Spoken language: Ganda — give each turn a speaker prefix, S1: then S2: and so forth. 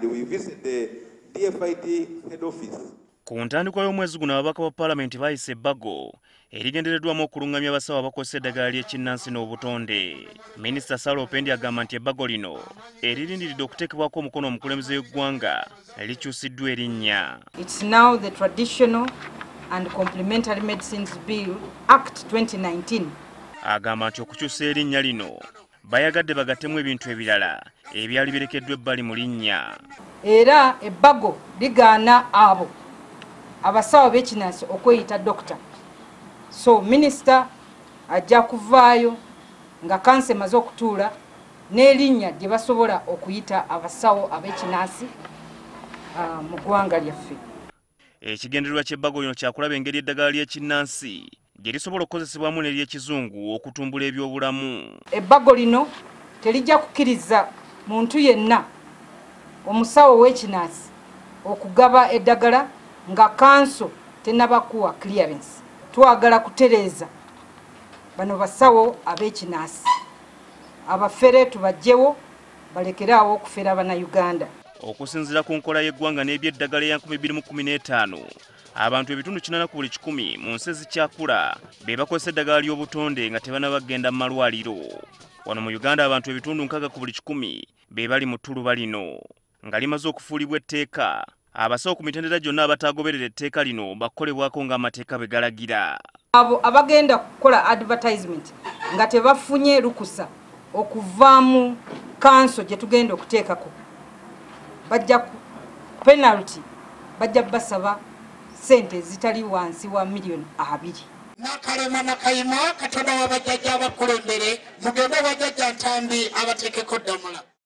S1: We visit the DFID head office.
S2: Ku ntandikwa y'omwezi guno, ababaka ba paalamenti baayisa ebbago erigendereddwamu okulungamya abasawo abakozesa eddagala ly'ekinnansi n'obutonde. Minisita Sarah Opendi agamba nti ebbago lino eririndiridde okuteekebwako omukono omukulembeze w'eggwanga likyusiddwa erinnya.
S3: It's now the Traditional and Complementary Medicines Bill Act 2019.
S2: Agamba nti okukyusa erinnya lino bayagadde bagattemu ebintu ebirala ebyali birekeddwa ebbali mu linnya.
S3: Era ebbago ligaana abo abasawo b'ekinansi okweyita dokita. So minisita ajja kuvaayo nga kansa emaze okutuula n'erinnya gye basobola okuyita abasawo ab'ekinansi mu ggwanga lyaffe.
S2: Ekigendererwa ky'ebbago lino kyakulaba engeri eddagala ly'ekinnansi gye lisobola okukozesebwamu n'eryekizungu okutumbula ebyobulamu.
S3: Ebbago lino terijja kukkiriza muntu yenna omusawo w'ekinansi okugaba eddagala nga kanso tennabakuwa clearance. Twagala kutereeza bano basawo ab'ekinansi, abafere tubajjewo balekeraawo okufera Bannayuganda.
S2: Okusinziira ku nkola y'eggwanga n'ebyeddagala eya 2015, abantu ebitundu 8 ku buli 100 mu nsi ezikyakula be bakozesa eddagala ly'obutonde nga tebannabagenda mu malwaliro. Wano mu Uganda abantu ebitundu 6 ku buli 100 be bali mu ttuluba lino. Nga limaze okufuulibwa etteeka, abasawo ku mitendera gyonna abataagoberera etteeka lino bakukolebwako ng'amateeka bwe galagira.
S3: Abo abagenda kukola advertisement nga tebafunye lukusa okuva mu kanso gye tugenda okuteekako, bajja penalty, bajja basaba ssente ezitali wansi wa 2 million.
S4: Nakalema Nakayima, Katonda w'abajjajja abakulembere, mugende wajjajja Ntambi abateekeko ddamula.